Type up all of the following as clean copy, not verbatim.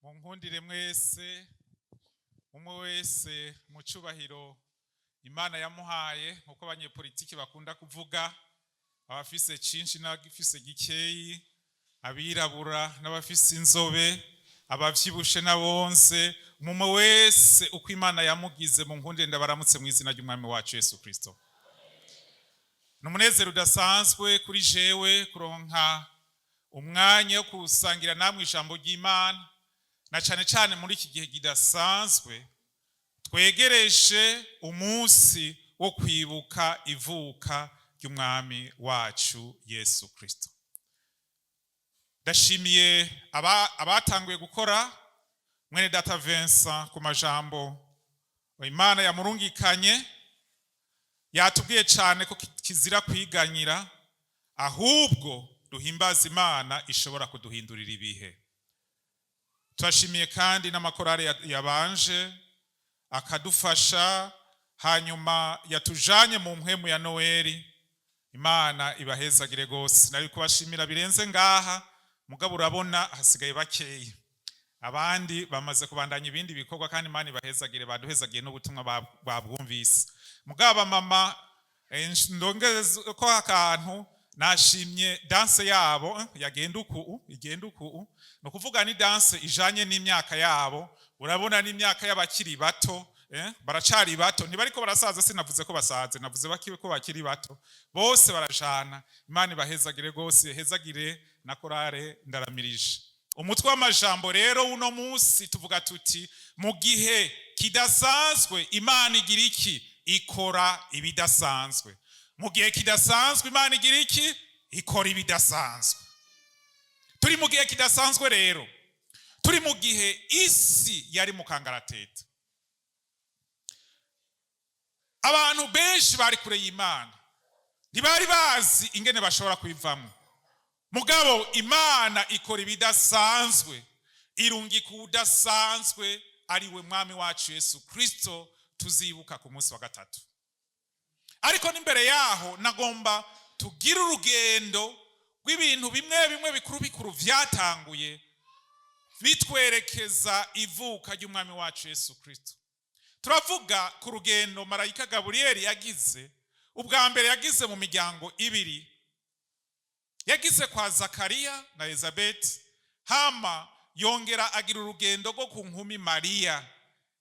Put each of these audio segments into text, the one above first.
Munkundire mwese, umwe wese mu cyubahiro Imana yamuhaye, nkuko abanyepolitiki bakunda kuvuga, abafise cinshi n'abafise gikeyi, abirabura n'abafise inzobe, abavyibushe n'abonse, umwe wese uko Imana yamugize. Munkundire ndabaramutse mu izina ry'Umwami wacu Yesu Kristo. Ni umunezero udasanzwe kuri jewe kuronka umwanya wo kusangira namwe ijambo ry'Imana, na cane cane muri iki gihe kidasanzwe twegereje umunsi wo kwibuka ivuka ry'Umwami wacu Yesu Kristo. Ndashimiye abatanguye gukora, mwene data Vincent, ku majambo Imana yamurungikanye. Yatubwiye cane ko kizira kwiganyira, ahubwo duhimbaza Imana ishobora kuduhindurira ibihe. Turashimiye kandi n'amakorari yabanje akadufasha, hanyuma yatujanye mu mpwemu ya Noeli. Imana ibahezagire gose. Nari kubashimira birenze ngaha, mugabo urabona hasigaye bakeyi, abandi bamaze kubandanya ibindi bikorwa. Kandi Imana ibahezagire, baduhezagiye n'ubutumwa babwumvise. Mugabo mama, ndongeze ko akantu: nashimye danse yabo, yagenda uku, igenda uku. Ni ukuvuga ni danse ijanye n'imyaka yabo. Urabona n'imyaka y'abakiri bato, baracari bato, ntibariko barasaza. Sinavuze ko basaze, navuze ko bakiri bato. Bose barajana. Imana ibahezagire rwose, hezagire na korale Ndaramirije. Umutwe w'amajambo rero uno munsi tuvuga tuti: mu gihe kidasanzwe Imana igira iki? Ikora ibidasanzwe. Mu gihe kidasanzwe Imana igira iki? Ikora ibidasanzwe. Turi mu gihe kidasanzwe rero, turi mu gihe isi yari mu kangaratete, abantu benshi bari kure y'Imana, ntibari bazi ingene bashobora kubivamo. Mugabo Imana ikora ibidasanzwe, irungika udasanzwe, ari we Mwami wacu Yesu Kristo tuzibuka ku munsi wa gatatu. Ariko n'imbere yaho nagomba tugire urugendo rw'ibintu bimwe bimwe bikuru bikuru vyatanguye bitwerekeza ivuka ry'Umwami wacu Yesu Kristo. Turavuga ku rugendo marayika Gaburiyeli yagize. Ubwa mbere yagize mu miryango ibiri, yagize kwa Zakariya na Elizabeth, hama yongera agira urugendo rwo ku nkumi Mariya,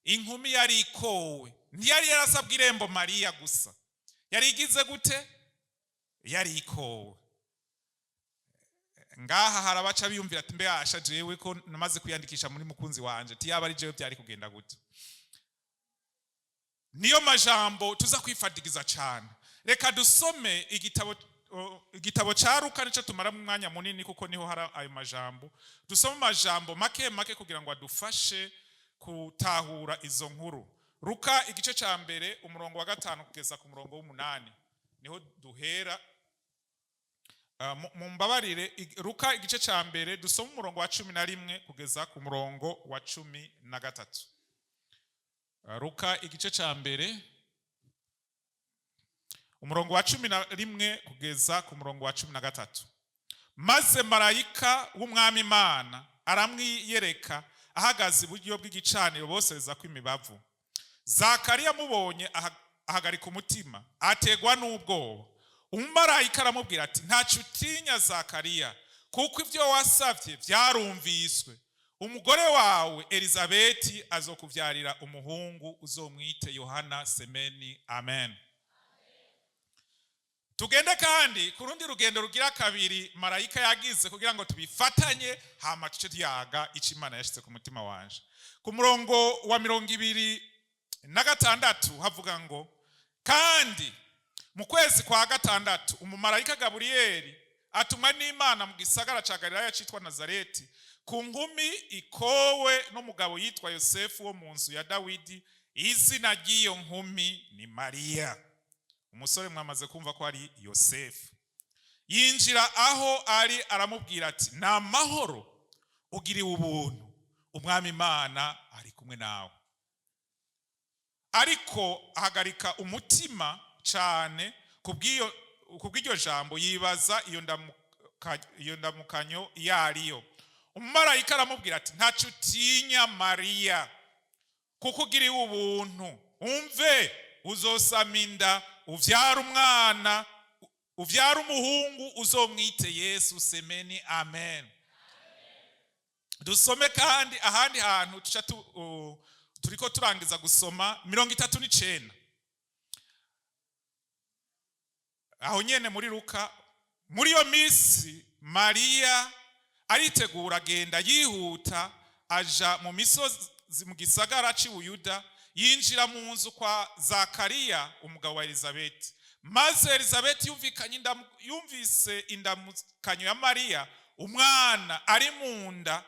inkumi yari ikowe. Ntiyari yarasabwa irembo Mariya gusa, yari igize gute? Yari ikowe. Ngaha hari abaca biyumvira ati: mbe asha, jewe ko namaze kwiyandikisha muri mukunzi wanje, tiyaba ari jewe byari kugenda gute? Niyo majambo tuza kwifadigiza cyane. Reka dusome igitabo ca Luka, nico tumara mu mwanya munini kuko niho hari ayo majambo. Dusome amajambo make make kugira ngo adufashe gutahura izo nkuru. Luka igice ca mbere, umurongo wa 5 kugeza ku murongo w'8, niho duhera. Mumbabarire, Luka igice ca mbere, dusome umurongo wa 11 kugeza ku murongo wa 13. Luka igice ca mbere, umurongo wa 11 kugeza ku murongo wa 13. Maze marayika w'Umwami Imana aramwiyereka ahagaze iburyo bw'igicaniro bosereza kw'imibavu. Zakariya amubonye ahagarika umutima, ategwa n'ubwoba. Umumarayika aramubwira ati: ntacyo utinya, Zakariya, kuko ibyo wasabye byarumviswe. Umugore wawe Elizabeti azokubyarira umuhungu, uzomwite Yohana Semeni. Amen. Tugende kandi ku rundi rugendo rugira kabiri marayika yagize kugira ngo tubifatanye, hama tuce tuyaga icyo Imana yashyize ku mutima wanje. Ku murongo wa 26 havuga ngo: kandi mu kwezi kwa gatandatu umumarayika Gaburiyeli atumwa n'Imana mu gisagara ca Galilaya citwa Nazareti, ku nkumi ikowe n'umugabo yitwa Yosefu wo mu nzu ya Dawidi. Izina ry'iyo nkumi ni Mariya. Umusore mwamaze kumva ko ari Yosefu. Yinjira aho ari, aramubwira ati: "Ni amahoro, ugiriwe ubuntu, Umwami Imana ari kumwe nawe." Ariko ahagarika umutima cyane kubw'iryo jambo, yibaza iyo ndamukanyo iyo ariyo. Umumarayika aramubwira ati: "Ntacyo utinya, Mariya, kuko ugiriwe ubuntu. Umve, uzosama inda, uvyara umwana, uvyara umuhungu, uzomwite Yesu." Semeni amen. Dusome kandi ahandi hantu tuca turiko turangiza gusoma 39, aho nyene muri Luka. Muri iyo minsi Mariya aritegura, agenda yihuta, aja mu misozi, mu gisagara c'i Buyuda. Yinjira mu nzu kwa Zakariya, umugabo wa Elizabeti. Maze Elizabeti yumvise indamukanyo ya Mariya, umwana ari mu nda,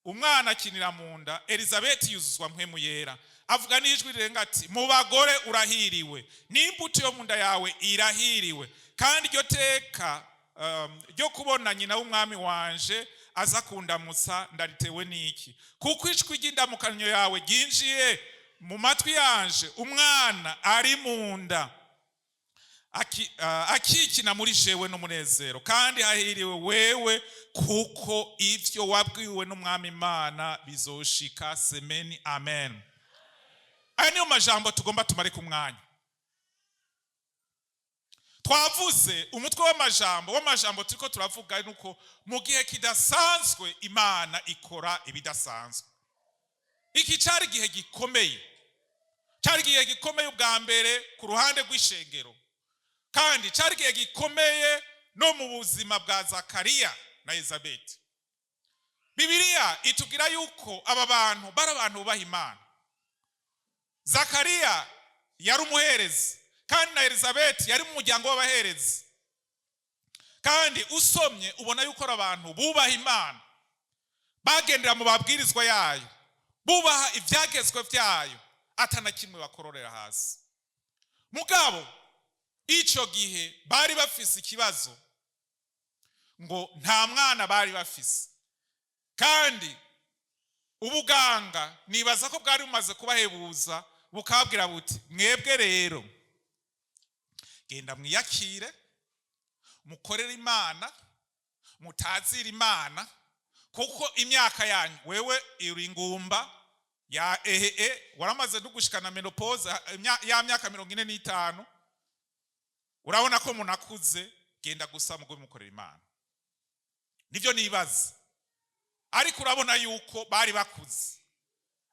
umwana akinira mu nda. Elizabeti yuzuzwa Mpwemu Yera, avuga n'ijwi rirenga ati: "Mu bagore urahiriwe, n'imbuto yo mu nda yawe irahiriwe. Kandi iryo teka ryo kubona nyina w'Umwami wanje aza kundamutsa ndaritewe n'iki? Kuko ijwi ry'indamukanyo yawe ryinjiye mu matwi yanje, umwana ari mu nda akikina muri jewe n'umunezero. Kandi hahiriwe wewe, kuko ivyo wabwiwe n'Umwami Imana bizoshika." Semeni amen. Aya niyo majambo tugomba tumare ku mwanya. Twavuze umutwe w'amajambo turiko turavuga, nuko mu gihe kidasanzwe Imana ikora ibidasanzwe. Iki cari igihe gikomeye, cari igihe gikomeye ubwa mbere ku ruhande rw'ishengero, kandi cari igihe gikomeye no mu buzima bwa Zakariya na Elizabeti. Bibiliya itubwira yuko aba bantu bari abantu bubaha Imana. Zakariya yari umuherezi, kandi na Elizabeti yari mu muryango w'abaherezi. Kandi usomye ubona yuko ari abantu bubaha Imana, bagendera mu babwirizwa yayo, bubaha ibyagezwe byayo, atana kimwe bakororera hasi. Mugabo icyo gihe bari bafise ikibazo, ngo nta mwana bari bafise, kandi ubuganga nibaza ko bwari bumaze kubahebuza, bukababwira buti: "Mwebwe rero genda mwiyakire, mukorere Imana, mutazire Imana, kuko imyaka yanyu, wewe uri ingumba ya ehe, waramaze no gushikana ménopause ya myaka 45, urabona ko munakuze. Genda gusa mugume mukorera Imana." Nibyo nibaza. Ariko urabona yuko bari bakuze,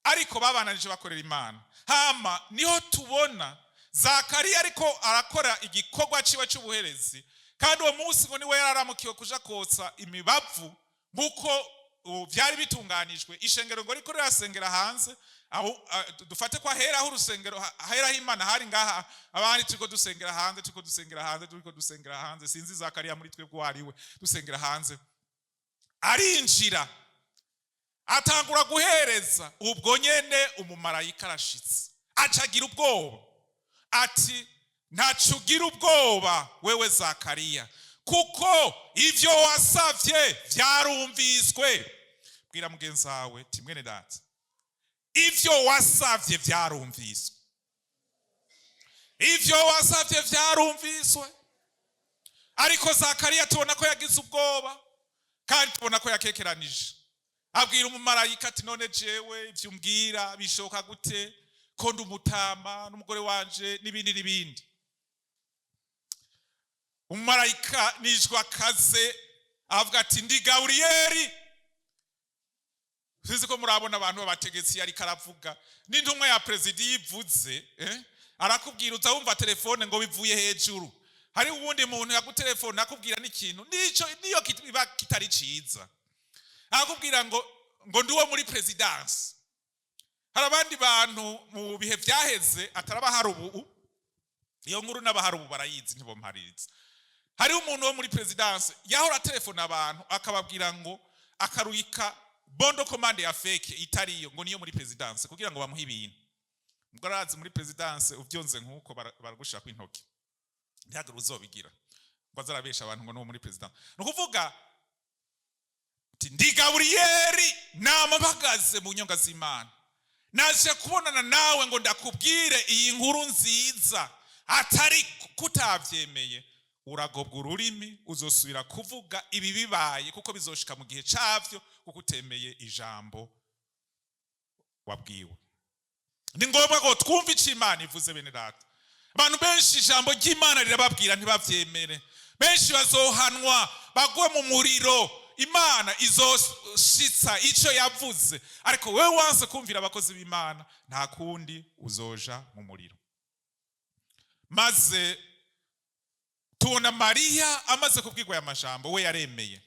ariko babananije bakorera Imana. Hama niho tubona Zakariya ariko arakora igikorwa ciwe cy'ubuherezi, kandi uwo munsi ngo niwe yararamukiwe kuja kotsa imibavu nk'uko byari bitunganijwe. Ishengero ngo riko rirasengera hanze aho, dufate ko aheraho urusengero, aheraho Imana hari ngaha, abandi turiko dusengera hanze, turiko dusengera hanze, turiko dusengera hanze. Sinzi Zakariya muri twebwe uwo ari we. Dusengera hanze, arinjira, atangura guhereza. Ubwo nyene umumarayika arashitse, acagira ubwoba, ati: "Ntaco ugira ubwoba wewe Zakariya, kuko ivyo wasavye vyarumviswe." Bwira mugenzi wawe ti: "Mwene data, ivyo wasavye vyarumviswe, ivyo wasavye vyarumviswe." Ariko Zakariya tubona ko yagize ubwoba, kandi tubona ko yakekeranije. Abwira umumarayika ati: "None jewe ivyo umbwira bishoboka gute, ko ndi umutama n'umugore wanje?" n'ibindi n'ibindi. Umumarayika n'ijwi akaze avuga ati: "Ndi Gaburiyeri." Sinzi ko murabona abantu b'abategetsi yariko aravuga n'intumwa ya perezida iyo ivuze, arakubwira, uza wumva telefone ngo bivuye hejuru. Hari uwundi muntu yagutelefone akubwira n'ikintu nico niyo kiba kitari ciza, akubwira ngo ndi uwo muri présidence. Hari abandi bantu mu bihe vyaheze, ataraba hari ubu, iyo nkuru n'abahari ubu barayizi, ntibompaririza. Hariho umuntu wo muri présidence yahora telefone abantu akababwira ngo akaruyika Bon de commande ya fake itariyo, ngo niyo muri présidence, kugira ngo bamuhe ibintu. Ubwo arazi muri présidence uvyonze nk'uko baragushirako intoki, ntihagire uzobigira ngo azarabesha abantu ngo nuwo muri présidence. Ni ukuvuga ati: "Ndi Gaburiyeri, nama mpagaze mu nyonga z'Imana, naje kubonana nawe ngo ndakubwire iyi nkuru nziza. Atari kutavyemeye, uragobwa ururimi, uzosubira kuvuga ibi bibaye, kuko bizoshika mu gihe cavyo, kuko utemeye ijambo wabwiwe." Ni ngombwa ko twumva ico Imana ivuze, bene data. Abantu benshi ijambo ry'Imana rirababwira, ntibavyemere. Benshi bazohanwa, bagwe mu muriro. Imana izoshitsa ico yavuze, ariko wewe wanse kumvira abakozi b'Imana, nta kundi, uzoja mu muriro. Maze tubona Mariya amaze kubwirwa aya majambo, we yaremeye,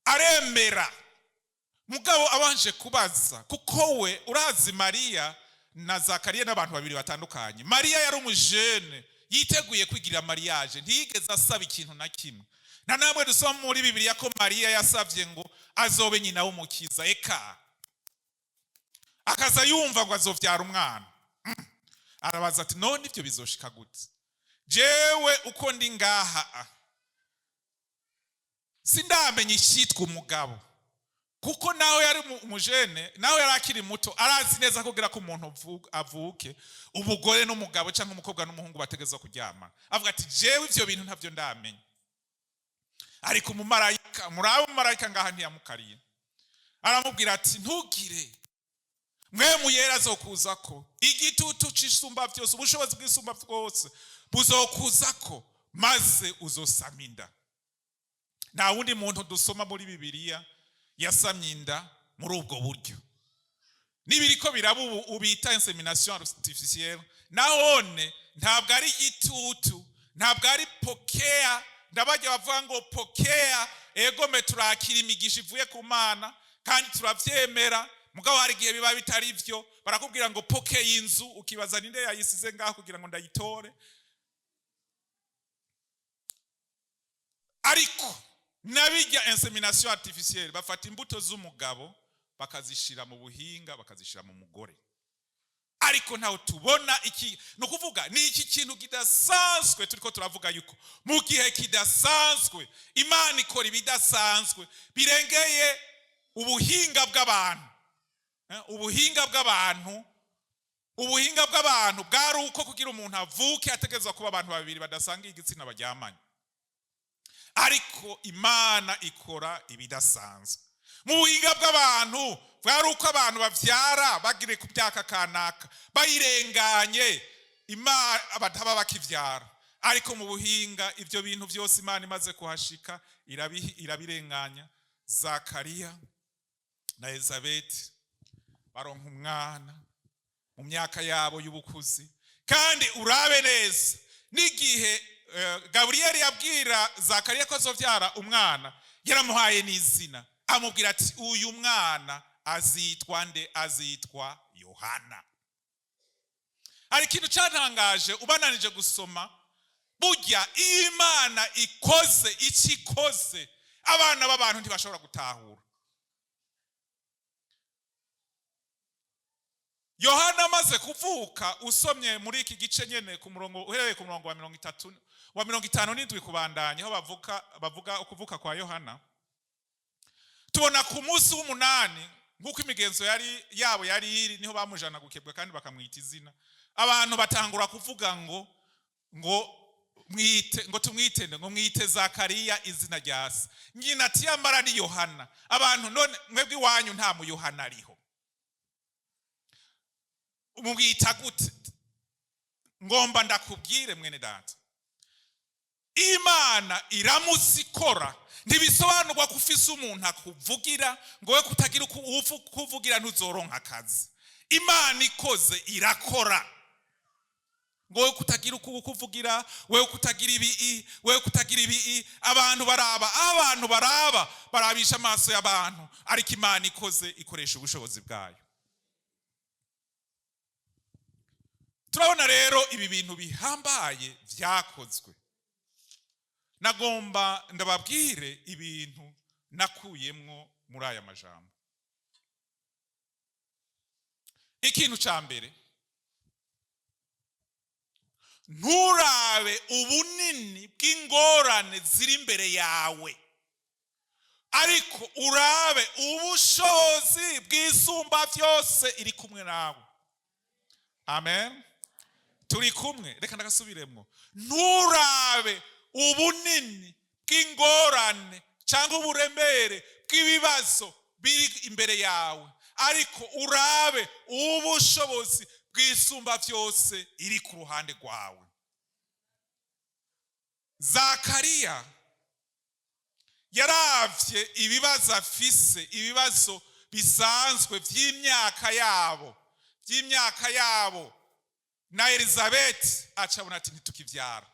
aremera, mugabo abanje kubaza, kuko we urazi Mariya na Zakariya n'abantu babiri batandukanye. Mariya yari umujene yiteguye kwigirira mariage, ntiyigeze asaba ikintu na kimwe. Na namwe dusoma muri Bibiliya ko Mariya yasabye ngo azobe nyina w'Umukiza. Eka, akaza yumva ngo azovyara umwana. Arabaza ati: "None ibyo bizoshika gute? Jewe uko ndi ngaha, sindamenya icyitwa umugabo." Kuko nawe yari umujene, nawe yari akiri muto, arazi neza kugira ko umuntu avuke, umugore n'umugabo cyangwa umukobwa n'umuhungu bategezwa kuryama. Avuga ati: "Jewe ivyo bintu ntabyo ndamenya." Ariko umumarayika, murabe, umumarayika ngaha ntiyamukariye, aramubwira ati: "Ntugire mwe yera azokuzako, igitutu c'Isumba byose, ubushobozi bw'Isumba bwose buzokuzako, maze uzosama inda." Nta wundi muntu dusoma muri Bibiliya yasamye inda muri ubwo buryo. N'ibiriko biraba ubu ubita insémination artificielle, nahone ntabwo ari igitutu, ntabwo ari pokea. Ndabajya bavuga ngo pokea, egome turakira imigisha ivuye ku Mana kandi turavyemera, mugabo hari igihe biba bitari byo. Barakubwira ngo pokeye inzu, ukibaza ninde yayisize ngaho kugira ngo ndayitore. Ariko nabijya insémination artificielle, bafata imbuto z'umugabo bakazishira mu buhinga, bakazishira mu mugore, ariko ntawe tubona iki. Ni ukuvuga ni iki kintu kidasanzwe turiko turavuga, yuko mu gihe kidasanzwe Imana ikora ibidasanzwe birengeye ubuhinga bw'abantu. Ubuhinga bw'abantu, ubuhinga bw'abantu bwari uko kugira umuntu avuke ategerezwa kuba abantu babiri badasangiye igitsina baryamanye, ariko Imana ikora ibidasanzwe. Mu buhinga bw'abantu bwari uko abantu bavyara bagire ku myaka kanaka, bayirenganye, Imana bataba bakivyara, ariko mu buhinga ibyo bintu byose Imana imaze kuhashika irabirenganya. Zakariya na Elizabeti baronka umwana mu myaka yabo y'ubukuzi. Kandi urabe neza n'igihe Gaburiyeli yabwira Zakariya ko azovyara umwana, yaramuhaye n'izina, amubwira ati: "Uyu mwana azitwa nde? Azitwa Yohana." Hari ikintu cyantangaje ubananije gusoma. Burya iyo Imana ikoze icyo ikoze, abana b'abantu ntibashobora gutahura. Yohana amaze kuvuka, usomye muri iki gice nyene, ku murongo, uhereye ku murongo wa 30, wa 57 kubandanya, aho bavuga ukuvuka kwa Yohana, tubona ku munsi w'umunani, nk'uko imigenzo yari yabo yari iri, niho bamujana gukebwa kandi bakamwita izina. Abantu batangura kuvuga ngo mwite, ngo tumwite, ngo mwite Zakariya, izina rya se. Nyina ati: "Yamara ni Yohana." Abantu: "None mwebwe iwanyu nta mu Yohana ariho, mubwita gute?" Ngomba ndakubwire, mwene data, Imana iramutse ikora, ntibisobanurwa ko ufise umuntu akuvugira, ngo we kutagira uko kuvugira ntuzoronka akazi. Imana ikoze irakora, ngo we kutagira uko kuvugira, wewe kutagira ibi, wewe kutagira ibi. Abantu baraba, abantu baraba, barabisha amaso y'abantu, ariko Imana ikoze ikoresha ubushobozi bwayo. Turabona rero ibi bintu bihambaye byakozwe. Nagomba ndababwire ibintu nakuyemwo Muri aya majambo, ikintu ca mbere, nturabe ubunini bw'ingorane ziri imbere yawe, ariko urabe ubushobozi bw'isumba byose iri kumwe nawe. Amen. Turi kumwe? Reka ndagasubiremwo. Nturabe ubunini bw'ingorane cyangwa uburemere bw'ibibazo biri imbere yawe, ariko urabe ubushobozi bw'isumba byose iri ku ruhande rwawe. Zakariya yaravye ibibazo afise, ibibazo bisanzwe by'imyaka yabo na Elizabeth, acabona ati: "Ntitukivyara."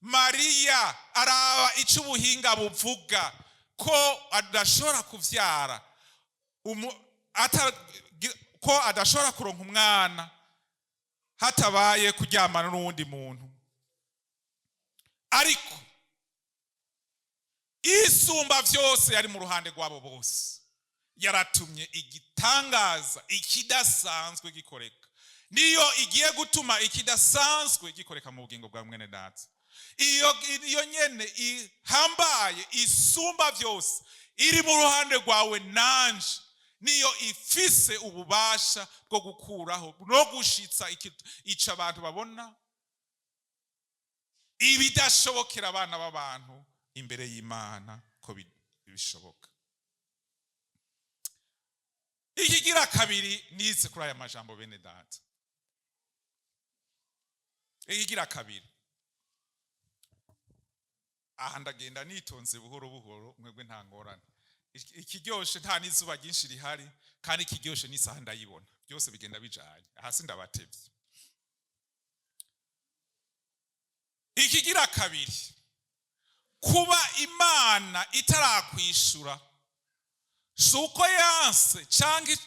Mariya araba icyo ubuhinga buvuga ko adashobora kuvyara, ko adashobora kuronka umwana hatabaye kuryamana n'uwundi muntu. Ariko isumba byose yari mu ruhande rwabo bose, yaratumye igitangaza, ikidasanzwe gikoreka. Niyo igiye gutuma ikidasanzwe gikoreka mu bugingo bwa mwene data. Iyo nyene ihambaye isumba byose iri mu ruhande rwawe nanje, niyo ifise ububasha bwo gukuraho no gushitsa ico abantu babona ibidashobokera abana b'abantu imbere y'Imana ko bishoboka. Ikigira kabiri nize kuri aya majambo, bene data, ikigira kabiri, aha ndagenda nitonze buhoro buhoro, mwebwe nta ngorane. Ikiryoshe nta n'izuba ryinshi rihari, kandi ikiryoshe n'isaha ndayibona, byose bigenda bijanye. Hasi ndabatevye. Ikigira kabiri, kuba Imana itarakwishura si uko yanse cyangwa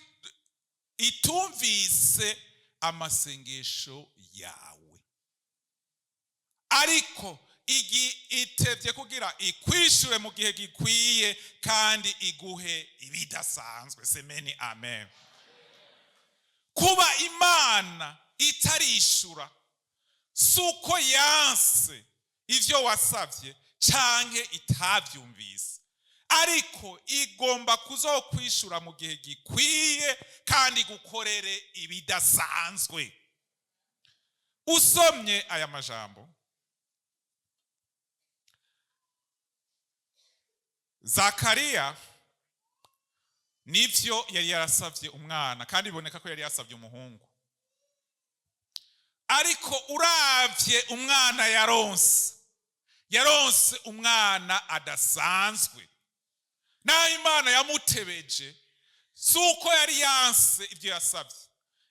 itumvise amasengesho yawe, ariko itevye kugira ikwishure mu gihe gikwiye kandi iguhe ibidasanzwe. Semeni amen. Kuba Imana itarishura si uko yanse ivyo wasavye canke itavyumvise, ariko igomba kuzokwishura mu gihe gikwiye kandi gukorere ibidasanzwe. Usomye aya majambo, Zakariya nivyo yari yarasavye umwana, kandi biboneka ko yari yasavye umuhungu, ariko uravye umwana yaronse, yaronse umwana adasanzwe. Naho Imana yamutebeje, si uko yari yanse ibyo yasabye.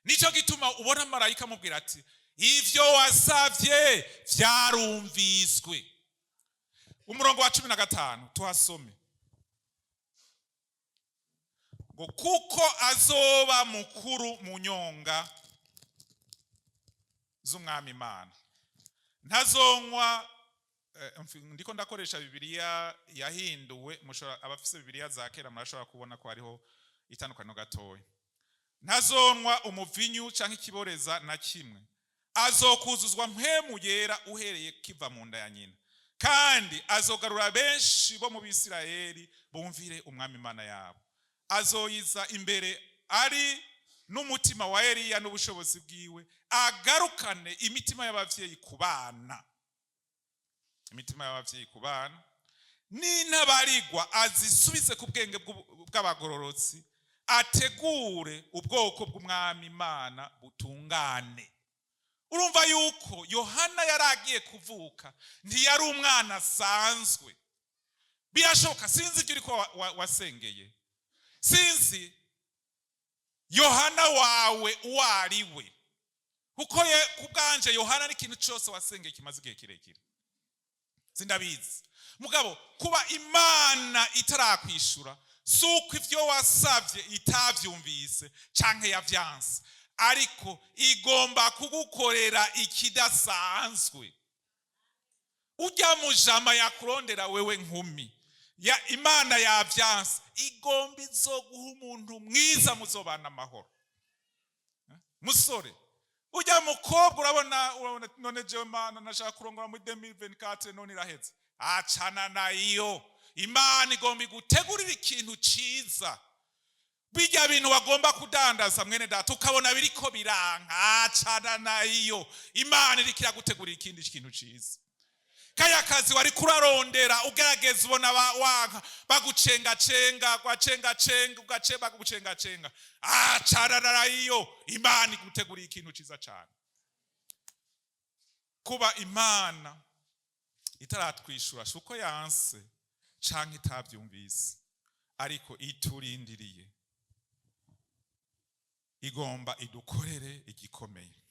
Nicyo gituma ubona marayika amubwira ati: "Ibyo wasabye byarumviswe." Umurongo wa 15 tuhasome ngo: "Kuko azoba mukuru mu nyonga z'Umwami Imana, ntazonywa." Ndiko ndakoresha Bibiliya yahinduwe, mushobora, abafise Bibiliya za kera murashobora kubona ko hariho itandukaniro gatoya. "Ntazonywa umuvinyu canke ikiboreza na kimwe, azokuzuzwa Mpwemu Yera uhereye kiva mu nda ya nyina, kandi azogarura benshi bo mu Bisirayeli bumvire Umwami Imana yabo. Azoyiza imbere ari n'umutima wa Eliya n'ubushobozi bwiwe, agarukane imitima y'abavyeyi ku bana, imitima y'abavyeyi ku bana, n'intabarigwa azisubize ku bwenge bw'abagororotsi, ategure ubwoko bw'Umwami Imana butungane." Urumva yuko Yohana yari agiye kuvuka, ntiyari umwana asanzwe. Birashoboka, sinzi ibyo uriko wasengeye, sinzi Yohana wawe uwo ari we, kuko ye ku bwanje Yohana n'ikintu cyose wasengeye kimaze igihe kirekire, sindabizi. Mugabo kuba Imana itarakwishura si uko ibyo wasabye itabyumvise canke yavyanse, ariko igomba kugukorera ikidasanzwe. Ujya mujama yakurondera wewe nkumi, Ya Imana yavyanse, igomba izoguha umuntu mwiza muzobana amahoro. Musore, ujya mukobwa, urabona none jewe Mana nashaka kurongora muri 2024, none iraheze. Acana nayo. Imana igomba igutegurira ikintu ciza. Bijya bintu wagomba kudandaza, mwene data, ukabona biriko biranka, acana nayo. Imana iriko iragutegurira ikindi kintu ciza. Kaya kazi wari kurarondera, ugerageza, ubona wanka, bagucengacenga, gwacengacenga, ugace bagucengacenga, acana nayo. Imana iguteguriye ikintu ciza cyane. Kuba Imana itaratwishura si uko yanse canke itavyumvise, ariko iturindiriye, igomba idukorere igikomeye.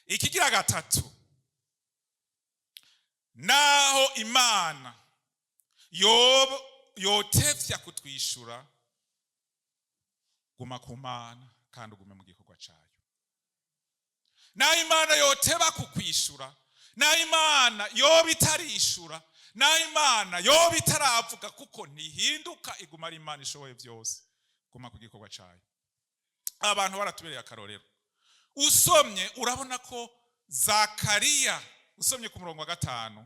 Ikigira gatatu, naho Imana yoba yotevya kutwishura, guma ku Mana kandi ugume mu gikorwa cayo. Naho Imana yoteba kukwishura, naho Imana yoba itarishura, naho Imana yoba itaravuga, kuko ntihinduka, iguma ari Imana ishoboye byose, guma ku gikorwa cayo. Abantu baratubereye akarorero. Usomye urabona ko Zakariya, usomye ku murongo wa 5,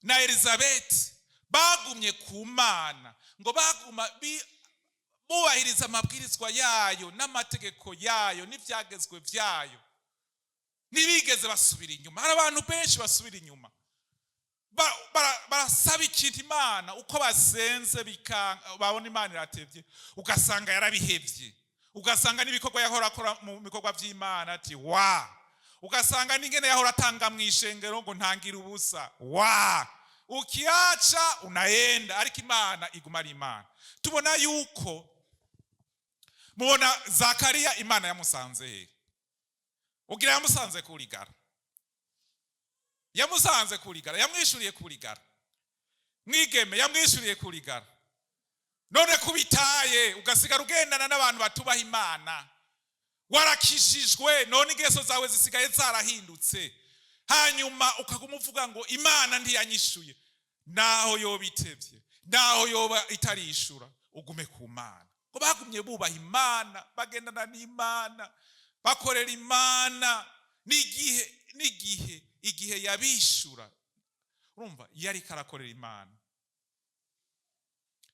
na Elizabeti bagumye ku Mana, ngo baguma bubahiriza amabwirizwa yayo n'amategeko yayo n'ibyagezwe byayo, ntibigeze basubira inyuma. Hari abantu benshi basubira inyuma, barasaba ikintu Imana, uko basenze babona Imana iratevye, ugasanga yarabihevye, ugasanga n'ibikorwa yahora akora mu bikorwa by'Imana ati wa, ugasanga n'ingene yahora atanga mu ishengero ngo ntangira ubusa wa, ukiacha unaenda. Ariko Imana iguma ari Imana. Tubona yuko, mubona Zakariya, Imana yamusanze he? Ugira yamusanze kurigara, yamusanze kurigara, yamwishuriye kurigara. Mwigeme, yamwishuriye kurigara. None kubitaye, ugasigara ugendana n'abantu batubaha Imana, warakishijwe, none ingeso zawe zisigaye zarahindutse, hanyuma ukaguma uvuga ngo Imana ntiyanyishuye. Naho yoba itevye, naho yoba itarishura, ugume ku Mana. Ngo bagumye bubaha Imana, bagendana n'Imana, bakorera Imana, n'igihe igihe yabishura, urumva yariko arakorera Imana.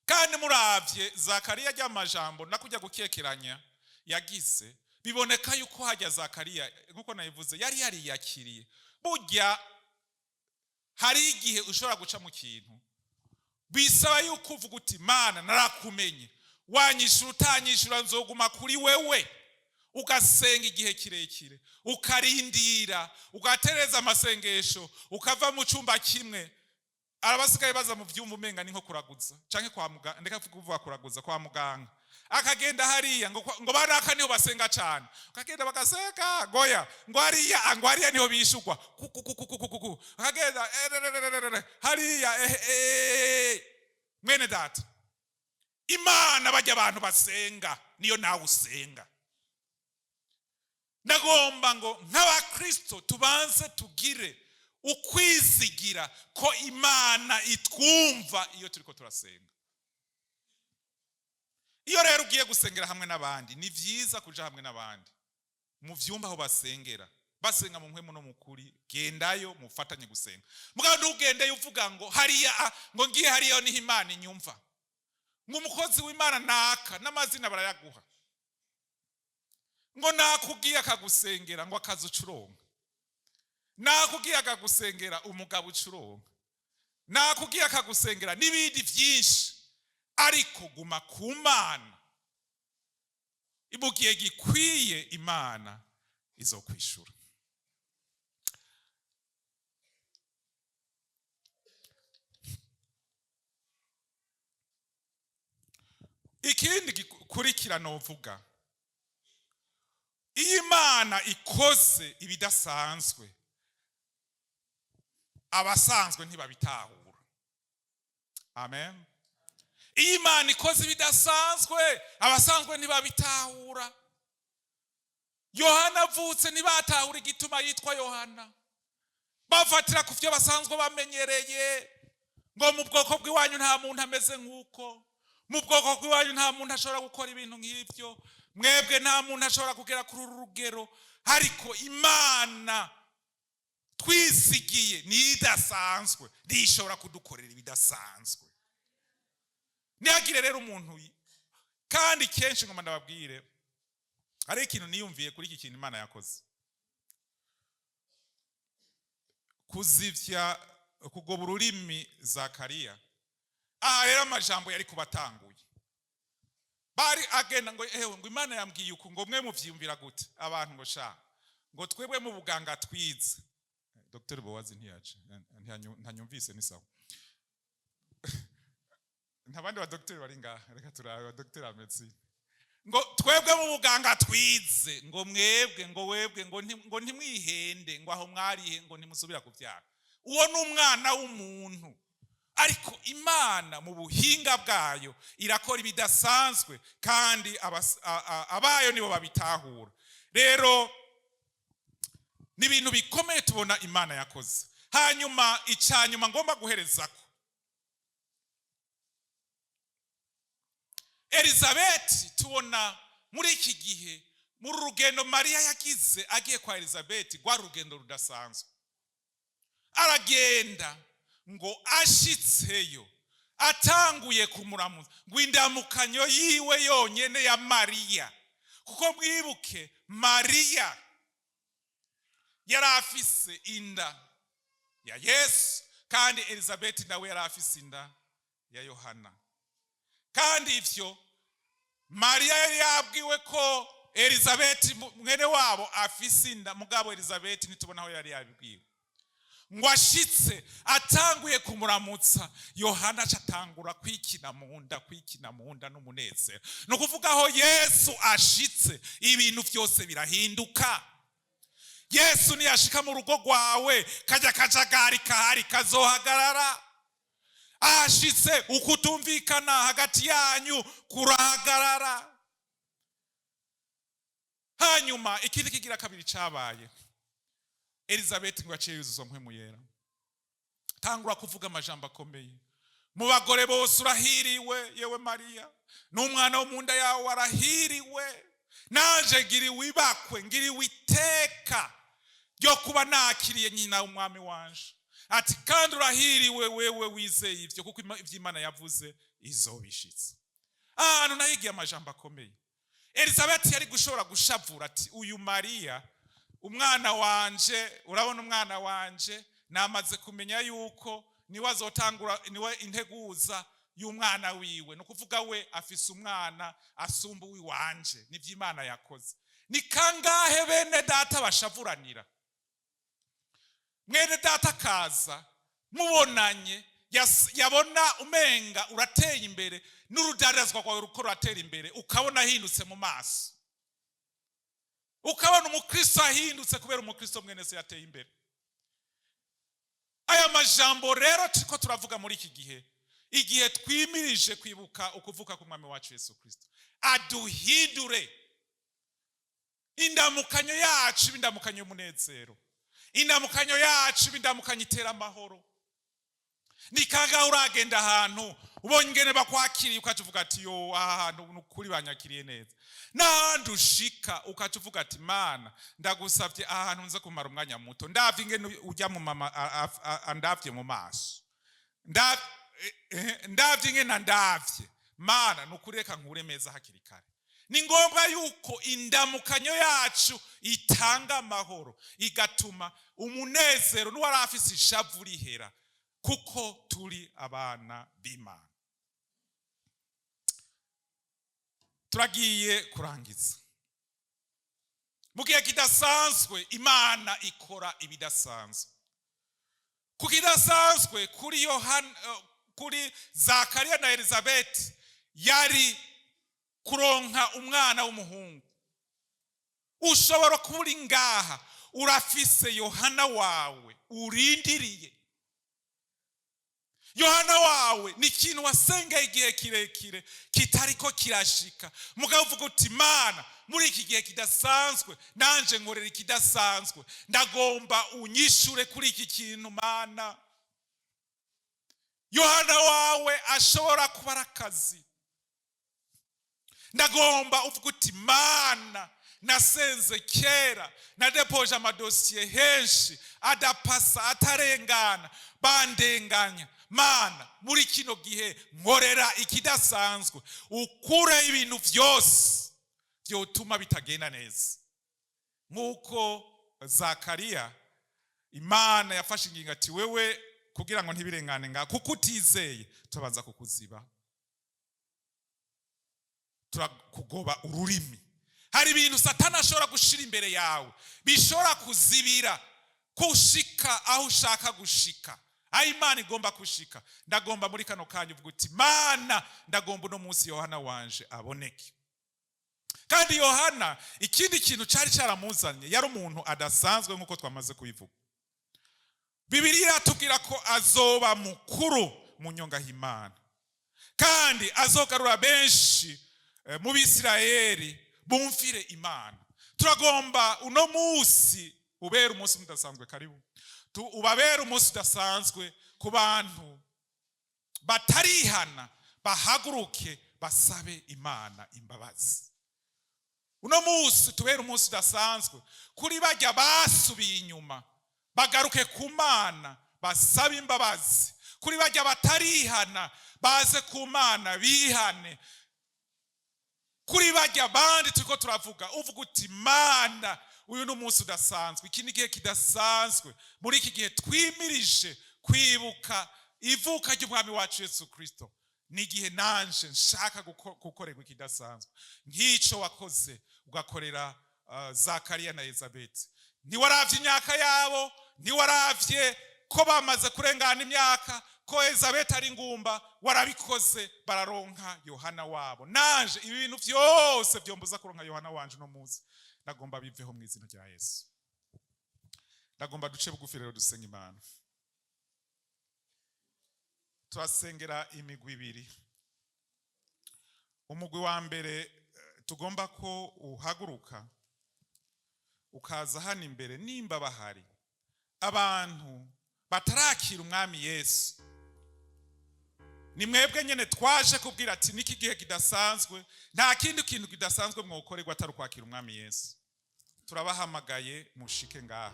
Kandi muravye Zakariya, ry'amajambo nakujya gukekeranya yagize, biboneka yuko hajya Zakariya, nkuko nabivuze, yari yariyakiriye. Burya hari igihe ushobora guca mu kintu bisaba yuko uvuga uti: "Mana, narakumenye, wanyishura utanyishura nzoguma kuri wewe." Ugasenga igihe kirekire, ukarindira, ugatereza amasengesho, ukava mu cyumba kimwe. Arabasigaye baza mu vyumba umenga ni nko kuraguza canke kwa muganga, ndeka kuvuga kuraguza, kwa muganga. Akagenda hariya ngo baraka niho basenga cane, ukagenda bagaseka goya, ngo hariya, ngo hariya niho bishugwa kukukukukuku, akagenda hariya. Mwene data, Imana bajya abantu basenga niyo nawe usenga. Ndagomba ngo nk'abakristo tubanze tugire ukwizigira ko Imana itwumva iyo turiko turasenga. Iyo rero ugiye gusengera hamwe n'abandi, ni vyiza kuja hamwe n'abandi mu vyumba aho basengera, basenga mu mpwemu no mu kuri. Gendayo mufatanye gusenga. Mugabo ntugendeyo uvuga ngo hariya, ngo ngiye hariya niho Imana inyumva, ngo umukozi w'Imana naka, n'amazina barayaguha, ngo nakubwiye akagusengera ngo akazi ucuronka, nakubwiye akagusengera umugabo ucuronka, nakubwiye akagusengera n'ibindi byinshi. Ariko guma ku Mana, mu gihe gikwiye Imana izokwishura. Ikindi gikurikira novuga, iyo Imana ikoze ibidasanzwe, abasanzwe ntibabitahura. Amen. Iyo Imana ikoze ibidasanzwe, abasanzwe ntibabitahura. Yohana avutse, ntibatahura igituma yitwa Yohana, bafatira ku byo basanzwe bamenyereye. Ngo mu bwoko bw'iwanyu nta muntu ameze nk'uko, mu bwoko bw'iwanyu nta muntu ashobora gukora ibintu nk'ibyo, mwebwe nta muntu ashobora kugera kuri uru rugero. Ariko Imana twizigiye ni idasanzwe, ntishobora kudukorera ibidasanzwe. Ntihagire rero umuntu. Kandi kenshi ngoma ndababwire, hari ikintu niyumviye kuri iki kintu Imana yakoze: kuzivya, kugoba ururimi Zakariya. Aha rero amajambo yari kubatanguye bari agenda ngo: "Ewe," ngo, "Imana yambwiye uku." Ngo: "Mwe muvyiyumvira gute?" Abantu ngo: "Sha," ngo, "twebwe mu buganga twize." Dr Bowazi ntiyaje, ntanyumvise. Ni sawa, nta bandi ba dogiteri bari ngaha. Reka turabe ba dogiteri amedecine. Ngo: "Twebwe mu buganga twize," ngo, "mwebwe," ngo, "webwe," ngo, ngo "ntimwihende," ngo, "aho mwarihe," ngo, "ntimusubira kubyara." Uwo ni umwana w'umuntu, ariko Imana mu buhinga bwayo irakora ibidasanzwe, kandi abayo nibo babitahura. Rero ni ibintu bikomeye tubona Imana yakoze. Hanyuma icyanyuma ngomba guherezako, Elizabeti. Tubona muri iki gihe, muri rugendo Mariya yagize agiye kwa Elizabeti, rwari urugendo rudasanzwe. Aragenda, ngo ashitseyo atanguye kumuramutsa, ngo indamukanyo yiwe yonyene ya Mariya, kuko mwibuke Mariya yari afise inda ya Yesu, kandi Elizabeti nawe yari afise inda ya Yohana. Kandi ivyo Mariya yari yabwiwe ko Elizabeti mwene wabo afise inda, mugabo Elizabeti ntitubona aho yari yabibwiwe. Ngo ashitse atanguye kumuramutsa, Yohana aca atangura kwikina mu nda, kwikina mu nda n'umunezero. Ni ukuvuga aho Yesu ashitse ibintu byose birahinduka. Yesu niyashika mu rugo rwawe, kajya kajagari kahari kazohagarara. Ashitse, ukutumvikana hagati yanyu kurahagarara. Hanyuma ikindi kigira kabiri cabaye, Elizabeth ngo yaciye yuzuza Mpwemu Yera, tangura kuvuga amajambo akomeye: "Mu bagore bose urahiriwe, yewe Mariya, n'umwana wo mu nda yawe arahiriwe. Naje ngiriwe ibakwe, ngiriwe iteka ryo kuba nakiriye nyina w'Umwami wanje." Ati: "Kandi urahiriwe wewe wizeye ibyo, kuko ibyo Imana yavuze izobishitse." Ahantu nayigiye amajambo akomeye. Elizabeth yari gushobora gushavura ati: "Uyu Mariya, umwana wanje, urabona umwana wanje namaze kumenya yuko niwe azotangura, niwe integuza y'umwana wiwe, ni ukuvuga we afise umwana asumba uwiwanje, nivyo Imana yakoze." Ni kangahe bene data bashavuranira? Mwene data akaza mubonanye, yabona umenga urateye imbere n'urudarazwa rwawe ruko ruratera imbere, ukabona ahindutse mu maso, ukabona umukristo ahindutse kubera umukristo mwene se yateye imbere. Aya majambo rero turiko turavuga muri iki gihe, igihe twimirije kwibuka ukuvuka k'Umwami wacu Yesu Kristo, aduhindure indamukanyo yacu ibe indamukanyo y'umunezero, indamukanyo yacu ibe indamukanyo itera amahoro. Ni kangahe uragenda ahantu ubonye ingene bakwakiriye, ukaca uvuga ati: "Yo, aha hantu ni ukuri banyakiriye neza"? N'ahandi ushika ukaca uvuga ati: "Mana, ndagusabye, aha hantu nze kumara umwanya muto, ndavye ingene ujya mu mama andavye mu maso, ndavye ingene andavye, Mana, ni ukuri reka nkure meza hakiri kare." Ni ngombwa yuko indamukanyo yacu itanga amahoro, igatuma umunezero n'uwari afise ishavu rihera, kuko turi abana b'Imana. Turagiye kurangiza. Mu gihe kidasanzwe Imana ikora ibidasanzwe. Ku kidasanzwe kuri Yohana, kuri Zakariya na Elizabeth, yari kuronka umwana w'umuhungu. Ushobora kuba uri ngaha urafise Yohana wawe urindiriye. Yohana wawe ni ikintu wasengeye igihe kirekire kitariko kirashika, mugabo uvuga uti: "Mana, muri iki gihe kidasanzwe nanje nkorera ikidasanzwe, ndagomba unyishure kuri iki kintu, Mana." Yohana wawe ashobora kuba ari akazi. Ndagomba uvuga uti: "Mana, nasenze kera, nadepoje amadosiye henshi adapasa, atarengana, bandenganya. Mana, muri kino gihe nkorera ikidasanzwe, ukure ibintu byose byotuma bitagenda neza." Nk'uko Zakariya, Imana yafashe ingingo ati: "Wewe, kugira ngo ntibirengane ngaha, kuko utizeye, tubanza kukuziba, turakugoba ururimi." Hari ibintu Satani ashobora gushira imbere yawe bishobora kuzibira kushika aho ushaka gushika, aho Imana igomba gushika. Ndagomba muri kano kanya uvuga uti: "Mana, ndagomba uno munsi Yohana wanje aboneke." Kandi Yohana, ikindi kintu cyari cyaramuzanye, yari umuntu adasanzwe nk'uko twamaze kubivuga. Bibiliya iratubwira ko azoba mukuru mu nyongahimana, kandi azogarura benshi mu Bisirayeli bumvire Imana. Turagomba uno munsi ubera umunsi udasanzwe. Karibu. Ubabere umunsi udasanzwe ku bantu batarihana, bahaguruke basabe Imana imbabazi. Uno munsi tubere umunsi udasanzwe kuri bajya basubiye inyuma, bagaruke ku Mana basabe imbabazi. Kuri bajya batarihana, baze ku Mana bihane. Kuri bajya bandi turiko turavuga, uvuga uti: "Mana, uyu ni umunsi udasanzwe, iki ni igihe kidasanzwe." Muri iki gihe twimirije kwibuka ivuka ry'Umwami wacu Yesu Kristo, ni igihe nanje nshaka gukorerwa ikidasanzwe nk'icyo wakoze, ugakorera Zakariya na Elizabeth. Ntiwaravye imyaka yabo, ntiwaravye ko bamaze kurengana imyaka, ko Elizabeth ari ingumba. Warabikoze, bararonka Yohana wabo. Nanje ibi bintu byose byombuza kuronka Yohana wanje uno munsi, ndagomba biveho mu izina rya Yesu. Ndagomba duce bugufi rero, dusenga Imana. Turasengera imigwi ibiri. Umugwi wa mbere, tugomba ko uhaguruka ukaza hano imbere, nimba bahari abantu batarakira Umwami Yesu. Ni mwebwe nyine twaje kubwira ati niki gihe kidasanzwe, nta kindi kintu kidasanzwe mwokorerwa atari ukwakira Umwami Yesu. Turabahamagaye, mushike ngaha.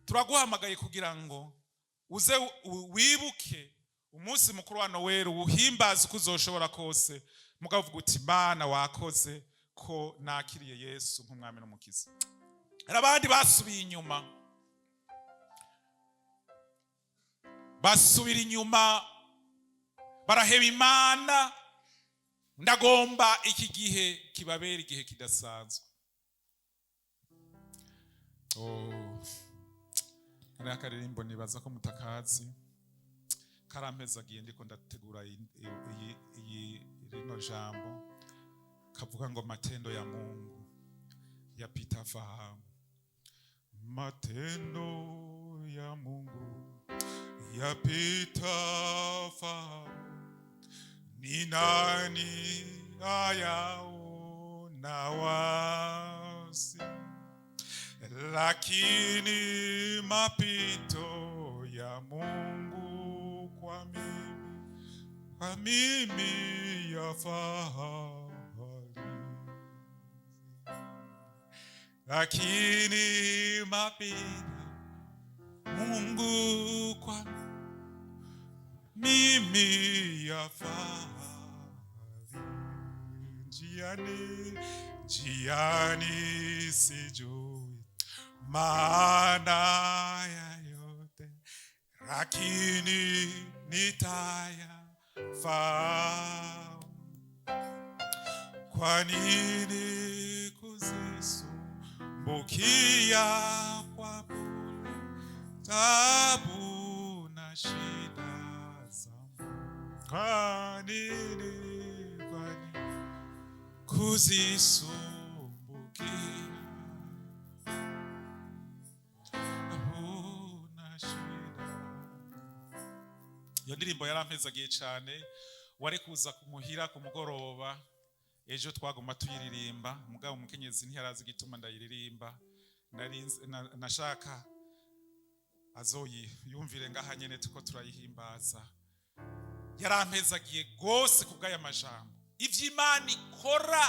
Turaguhamagaye kugira ngo uze wibuke umunsi mukuru wa Noweli, uwuhimbaze uko uzoshobora kose, mugabo uvuga uti: "Mana, wakoze ko nakiriye Yesu nk'Umwami n'Umukiza." Hari abandi basubiye inyuma, basubira inyuma, baraheba Imana. Ndagomba iki gihe kibabera igihe kidasanzwe. Oh. Hariho akaririmbo nibaza ko mutakazi, karampezagiye ndiko ndategura iyi rino jambo, kavuga ngo: "Matendo ya Mungu yapita fahamu." Matendo ya Mungu yapita fahamu, ni nani ayaona wazi? Lakini mapito ya Mungu kwa mimi ya fahari. Lakini mapito Mungu kwa mimi ya fahari. Njiani, njiani sijui maana ya yote, lakini nitayafahamu. Kwa nini kuzisumbukia kwa bure tabu na shida zangu? Kwa nini, kwa nini kuzisumbukia tabu na shida? Iyo ndirimbo yarampezagiye cyane. Wari kuza kumuhira ku mugoroba ejo, twaguma tuyiririmba. Mugabo umukenyezi ntiyarazi igituma ndayiririmba. Nari nashaka Azoyiyumvire ngaha nyene tuko turayihimbaza. Yarampezagiye rwose ku bw'aya majambo. Ivyo Imana ikora,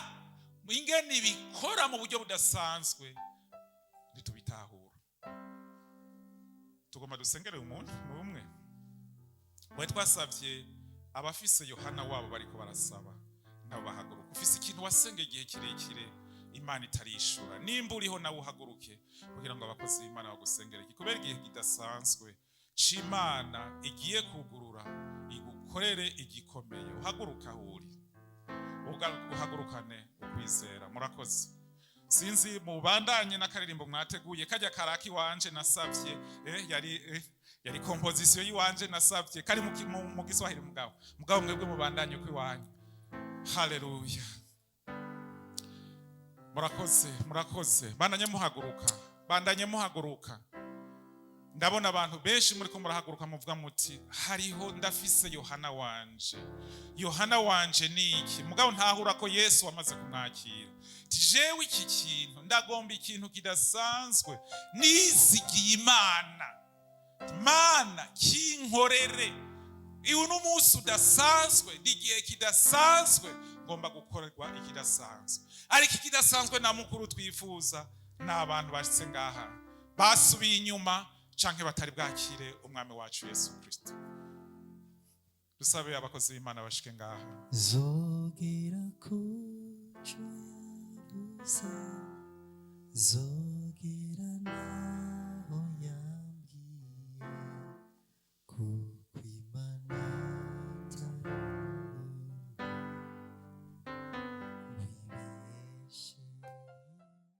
ingene ibikora mu buryo budasanzwe, ntitubitahura. Tugomba dusengere umuntu n'umwe we. Twasabye abafise Yohana wabo bariko barasaba, nabo bahaguruka. Ufise ikintu wasenga igihe kirekire Imana itarishura, nimba uriho nawe uhaguruke kugira ngo abakozi b'Imana bagusengere iki, kubera igihe kidasanzwe c'Imana igiye kugurura igukorere igikomeye. Uhaguruka aho uri, uhagurukane ukwizera. Murakoze. Sinzi, mubandanye n'akaririmbo mwateguye kajya karaki wanje nasavye, yari composition yiwanje nasavye, kari mu Giswahili. Mugabo mwebwe mubandanye uko iwanyu. Haleluya! Murakoze, murakoze. Bandanye muhaguruka, bandanye muhaguruka. Ndabona abantu benshi muri ko murahaguruka, muvuga muti: "Hariho, ndafise Yohana wanje." Yohana wanje ni iki? Mugabo ntahura ko Yesu wamaze kumwakira. Ti: "Jewe iki kintu ndagomba, ikintu kidasanzwe, nizigiye Imana. Mana, kinkorere. Uyu ni umunsi udasanzwe, ni igihe kidasanzwe, ngomba gukorerwa ikidasanzwe." Ariko ikidasanzwe na mukuru twifuza ni abantu bashitse ngaha basubiye inyuma canke batari bwakire Umwami wacu Yesu Kristo. Dusabe abakozi b'Imana bashike ngaha. Zogera kuco yavuze.